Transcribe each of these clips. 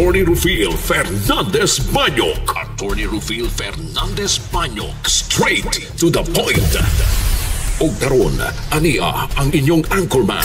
Attorney Rufil Fernandez Banyok. Attorney Rufil Fernandez Banyok. Straight to the point. Og karon, ania ang inyong anchorman.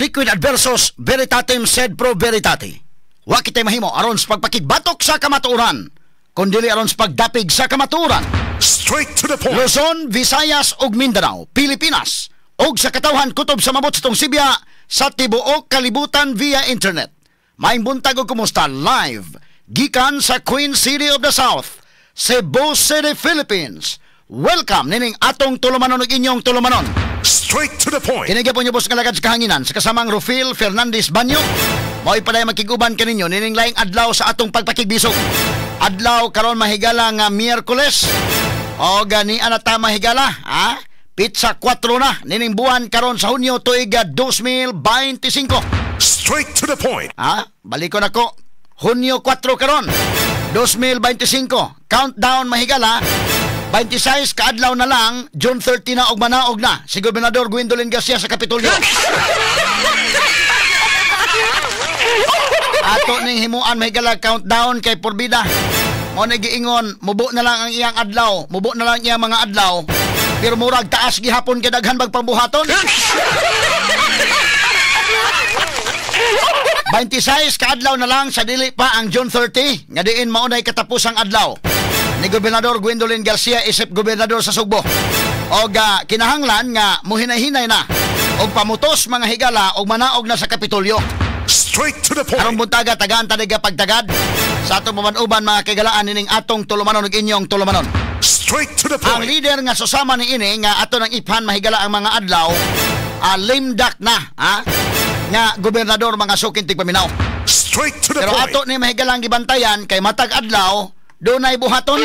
Liquid adversus veritatem sed pro veritate. Wa kitay mahimo aron sa pagpakigbatok sa kamatuoran, kundili aron sa pagdapig sa kamatuoran. Straight to the point. Luzon, Visayas ug Mindanao, Pilipinas ug sa katawhan kutob sa mabot sa tong sibya sa tibuok kalibutan via internet. Maayong buntag ug kumusta live gikan sa Queen City of the South, Cebu City, Philippines. Welcome nining atong tulumanon ug inyong tulumanon. Straight to the point. Kini gyapon niyo sa kalagad sa kahanginan sa kasamang Rufil Fernandez Banyo. Mao'y paday makig-uban kaninyo nining laing adlaw sa atong pagpakigbisog. Adlaw karon mahigala nga Miyerkules. O gani ana ta mahigala, ha? Pizza 4 na nining buwan karon sa Hunyo tuig 2025. Straight to the point. Ha? Balikon ako. Hunyo 4 karon 2025. Countdown mahigala. 26 kaadlaw na lang, June 30 na og manaog na si Gobernador Gwendolyn Garcia sa Kapitolyo. Ato ning himuan mahigala countdown kay porbida. Mo na giingon, mubo na lang ang iyang adlaw, mubo na lang iyang mga adlaw. Pero murag taas gihapon kay daghan bag pambuhaton. 26 kaadlaw na lang sa dili pa ang June 30 nga diin maunay katapusang adlaw ni Gobernador Gwendolyn Garcia isip gobernador sa Sugbo. Og kinahanglan nga muhinay-hinay na og pamutos mga higala og manaog na sa Kapitolyo. Straight to the point. Karong buntaga tagaan taniga pagtagad sa atong paman-uban mga kaigalaan nining atong tulumanon ug inyong tulumanon. Straight to the Ang point. leader nga susama ni ini nga ato nang iphan mahigala ang mga adlaw, limdak na ha nga gobernador mga sukin tigpaminaw. Straight to the Pero point. ato ni mahigalang gibantayan kay matag adlaw dunay buhaton.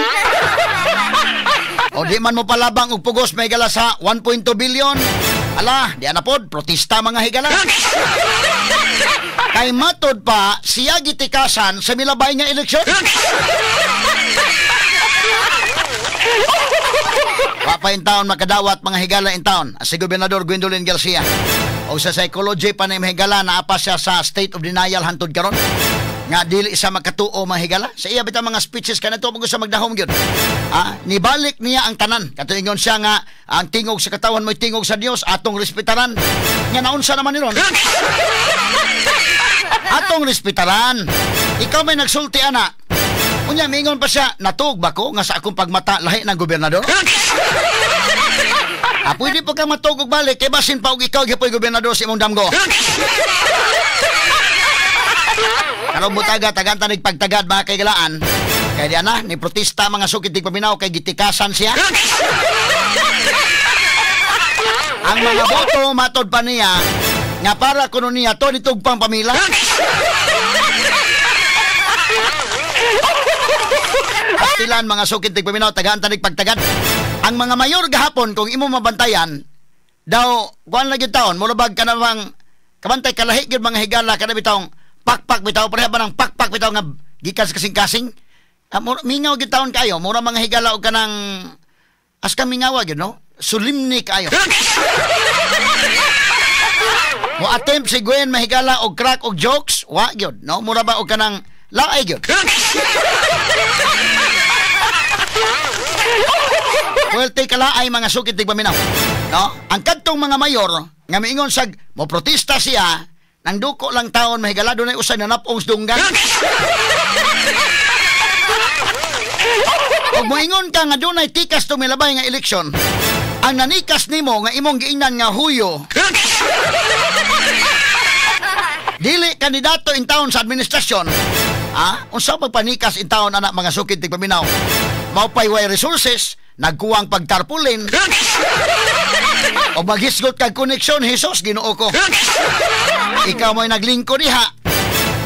O di man mo palabang og pugos mahigala sa 1.2 billion. Ala, di ana pod protesta mga higala. Kay matod pa siya gitikasan sa milabay nga eleksyon. Wa pa in town makadawat mga higala in town si Gobernador Gwendolyn Garcia. O sa psychology pa ni mahigala naa pa siya sa state of denial hantod karon. Nga dili siya makatuo mga higala. Sa iya bitaw mga speeches kanadto pag sa magdahom gyud. Ah, nibalik niya ang tanan. Katuingon siya nga ang tingog sa katawan mo'y tingog sa Dios, atong respetaran. Nga naunsa naman ni ron. Atong respetaran. Ikaw may nagsulti ana. Unya mingon pa siya, natug ba ko nga sa akong pagmata lahi ng gobernador? Ah, pwede po ka matug og balik kay basin pa og ikaw gyud gobernador sa imong damgo. Karong butaga tagan tanig pagtagad mga kaigalaan. Kay di ana ni protesta mga sukit tigpaminaw kay gitikasan siya. Ang mga boto matod pa niya nga para kuno niya to nitugpang pamila. Pastilan mga sukit tigpaminaw tagaan tanig pagtagad. Ang mga mayor gahapon kung imo mabantayan daw kuan lagi taon mura bag ka namang kabantay kalahi gyud mga higala kada bitawng pakpak bitaw pareha ba ng pakpak bitaw nga gikan sa kasing-kasing. Mingaw gyud taon kayo mura mga higala og kanang as ka mingawa gyud no solemni kayo. Mo attempt si Gwen mahigala og crack og jokes wa gyud no mura ba og kanang laay gyud. Well, take kalaay mga sukit tigpaminaw. No? Ang kadtong mga mayor nga miingon sag mo protesta siya nang duko lang taon mahigala dunay usay nanapong sa dunggan. Og moingon ka nga dunay tikas tong milabay nga eleksyon, ang nanikas nimo nga imong giingnan nga huyo. Dili kandidato in town sa administrasyon. Ah, unsa pagpanikas in town ana mga sukit tigpaminaw? Mao pay way resources, nagkuwang pagtarpulin. O maghisgot kag koneksyon, Jesus, Ginoo ko. Ikaw mo'y naglingkod diha.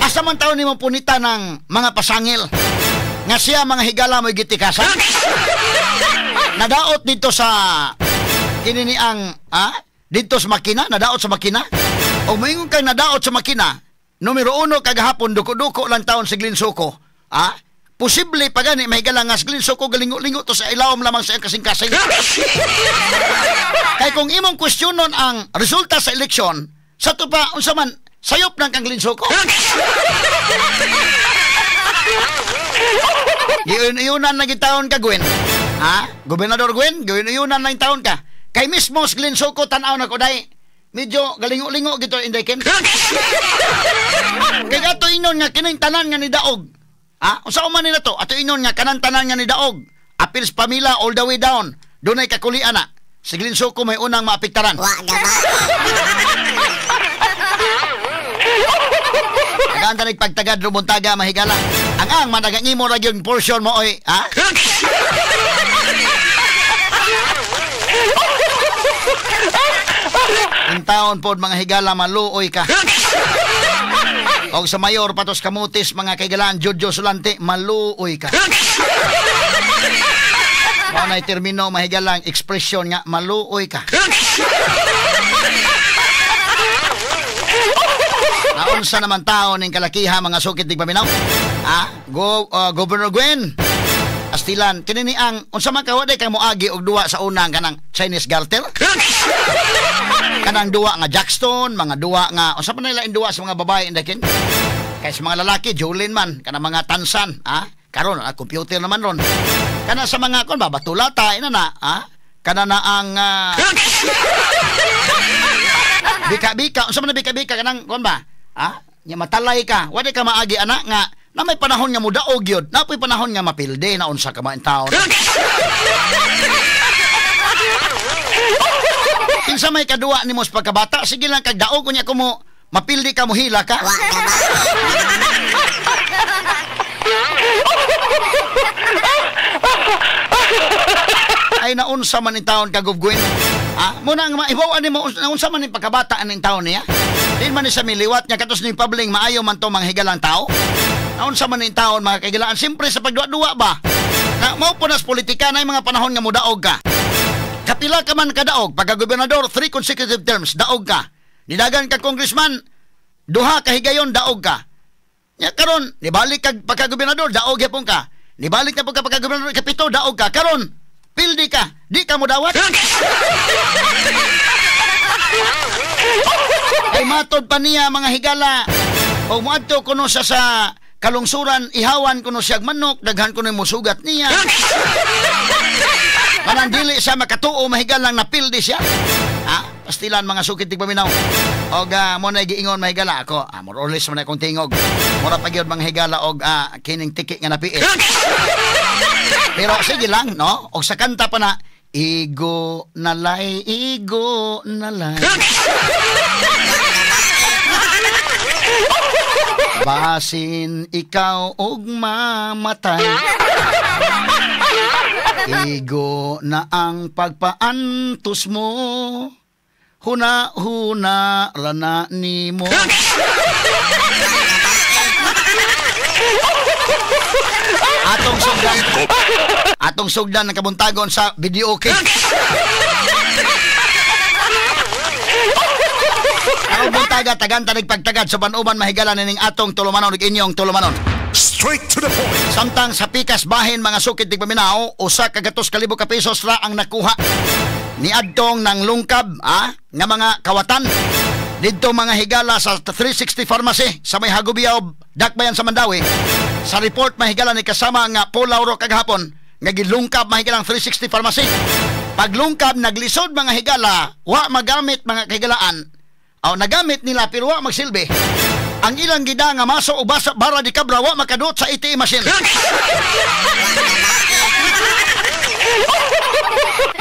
Asa man taon nimo punita ng mga pasangil nga siya mga higala mo'y gitikasan? Nadaot dito sa kinini ang dito sa makina, nadaot sa makina. O moingon kang nadaot sa makina, numero 1 kagahapon duko-duko lang taon si Glenn Soco. Ah, posible pa gani mahigala nga si Glenn Soco galingo-lingo to sa ilawom lamang sa iyang kasing-kasing. Kay kung imong kwestiyonon ang resulta sa eleksyon, sa to pa unsa man Sayop nang kang Glenn Soco. Giuyunan na gitaon ka, Gwen. Ha? Gobernador Gwen, giuyunan na taon ka. Kay mismo si Glenn Soco tan-aw na ko dai. Medyo galingo-lingo gito inday Ken. Kay ato inon nga kining tanan nga ni daog. Ha? Unsa man nila to? Ato inon nga kanang tanan nga ni daog. Apils pamila all the way down. Dunay kakulian na. Si Glenn Soco may unang maapektaran. Wa gaba. Tagaan tanig pagtagad rumuntaga mahigala. Ang managangimo ra gyud portion mo oy, ha? In taon pod mga higala maluoy ka. Og sa mayor patos Kamutis mga kaigalaan Jojo Solante maluoy ka. Mao nay termino mahigalang ekspresyon nga maluoy ka. Naunsa naman tao ning kalakiha mga sukit tig paminaw? Ha? Go Governor Gwen. Astilan kini ni ang unsa man ka waday kang moagi og duwa sa unang kanang Chinese garter? Kanang duwa nga Jackstone, mga duwa nga unsa pa nila duwa sa mga babae indakin? Kay sa mga lalaki Jolene man, kanang mga tansan, ha? Karon computer naman ron. Kana sa mga kon ba batulata ina na, ha? Kana na ang bika-bika, unsa man na bika-bika kanang kon ba? Ha? Nya matalay ka, wala ka maagi anak nga na may panahon nga mudaog yun, na may panahon nga mapilde na unsa ka man taon. Kinsa may kaduwa nimo sa pagkabata, sige lang kag daog unya ko mo mapildi ka mohila ka. Wa gaba. Ay naunsa man in taon ka Gov Gwen. Ha? Muna ang maibaw ani mo naunsa man ning pagkabata aning taon niya. Din man ni sa miliwat niya katos ni Pabling maayo man to manghigalang tao. Naunsa man ning taon mga kaigalaan siyempre sa pagduwa-duwa ba. Na mao po nas politika na mga panahon nga modaog ka. Kapila ka man kadaog pagka gobernador 3 consecutive terms daog ka. Nidagan ka congressman duha ka higayon daog ka. Nya karon nibalik kag pagka gobernador daog gyapon ka. Nibalik na pagka gobernador kapito daog ka. Karon pildi ka, di ka mo dawat. Ay matod pa niya mga higala. O muadto kuno siya sa kalungsuran, ihawan kuno siyag manok, daghan kuno musugat niya. Kanang dili siya makatuo mahigalang napildi siya. Ha? Pastilan mga sukit tig paminaw. Og mo na giingon mahigala ako, more or less man akong tingog. Mura pa gyud mga higala og kining tiki nga napiit. Pero sige lang, no? Og sa kanta pa na, igo nalay, igo nalay. Basin ikaw og mamatay. Igo na ang pagpaantos mo. Huna-huna rana nimo. Atong sugdan ng kabuntagon sa video okay. Ang buntaga tagan tanig pagtagad sa banuban mahigala nining atong tulumanon ug inyong tulumanon. Straight to the point. Samtang sa pikas bahin mga sukit tig paminaw, usa ka 100,000 ka pesos ra ang nakuha niadtong nang lungkab nga mga kawatan didto mga higala sa 360 Pharmacy sa may Hagobiao, Dakbayan sa Mandawi. Sa report mahigala ni kasama nga Paul Lauro kagahapon nga gilungkab mahigala ang 360 Pharmacy. Paglungkab naglisod mga higala, wa magamit mga kahigalaan. O nagamit nila pero wa magsilbi. Ang ilang gida nga maso o basa bara di kabra wa makadot sa ATM machine.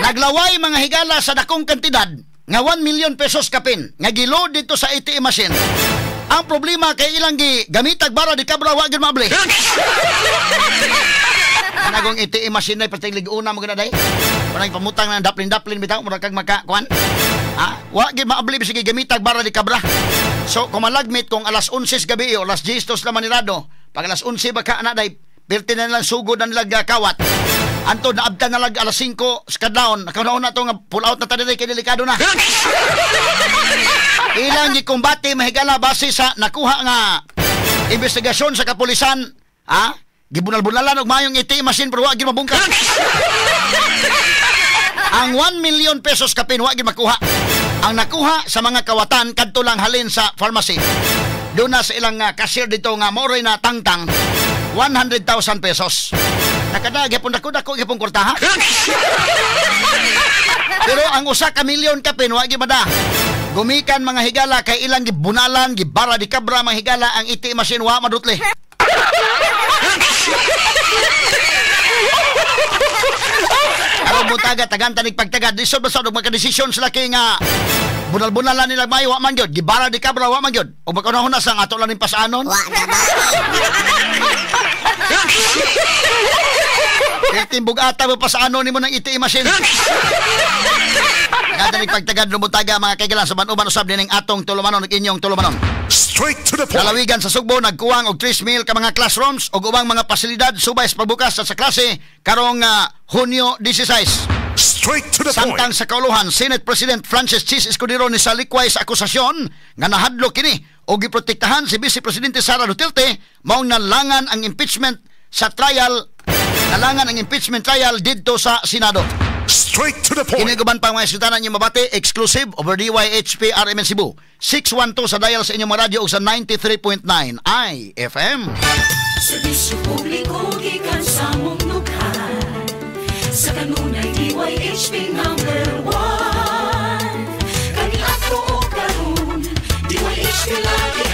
Naglaway mga higala sa dakong kantidad nga 1 million pesos kapin nga giload dito sa ATM machine. Ang problema kay ilang gi gamitag bara di kabra wa gyud maabli. Kanagong ATM machine nay perting una mo gina day. Parang pamutang na daplin-daplin bitaw mura kag maka kuan. Wa gyud maabli bisag gamitag bara di kabra. So kung malagmit kung alas 11 gabi o alas 10 na manirado, pag alas 11 baka na day perti na lang sugod na nilag kawat. Anto naabtan na lag alas 5 sa kadlawon. Nakauna na to nga pull out na ta diri kay delikado na. Ilang gikumbate mahigala base sa nakuha nga investigasyon sa kapulisan, gibunal-bunalan og mayong ATM machine pero wa gyud mabungka. Ang 1 million pesos kapin wa gyud makuha. Ang nakuha sa mga kawatan kadto lang halin sa pharmacy. Doon na sa ilang cashier dito nga moroy na tangtang 100,000 pesos. Nakada gyapon dako dako gyapon kwartaha. Pero ang usa ka milyon kapin wa gyud mada. Gumikan mga higala kay ilang gibunalan, gibara di kabra mga higala ang ATM machine wa madutli. Aron mutaga tagan tanig pagtagad lisod ba sa og magkadesisyon sila kay nga bunal-bunalan nila mayo wa man gyud, gibara di kabra wa man gyud. Ug magkunahon na sang ato lang ning pasanon. Wa na ba? Perting bugata mo pasanon nimo ng ATM machine. Nadanig pagtagad lumutaga mga kaigalan sa ban-uban usab dining atong tulumanon ug inyong tulumanon. Straight to the point. Lalawigan sa Sugbo nagkuwang og 3,000 ka mga classrooms ug ubang mga pasilidad subay sa pagbukas sa klase karong Hunyo 16. Straight to the point. Samtang sa kauluhan, Senate President Francis Chis Escudero ni salikway sa akusasyon nga nahadlok kini og giprotektahan si Vice Presidente Sara Duterte maong nalangan ang impeachment sa trial nalangan ang impeachment trial didto sa Senado. Straight to the point. Kini guban pa mga eskwetanan niyo mabati exclusive over DYHP RMN Cebu. 612 sa dial sa inyong mga radyo ug sa 93.9 IFM. Serbisyo publiko gikan sa mong dughan. Sa kanunay DYHP number 1. Kaniadto og karon, DYHP lagi.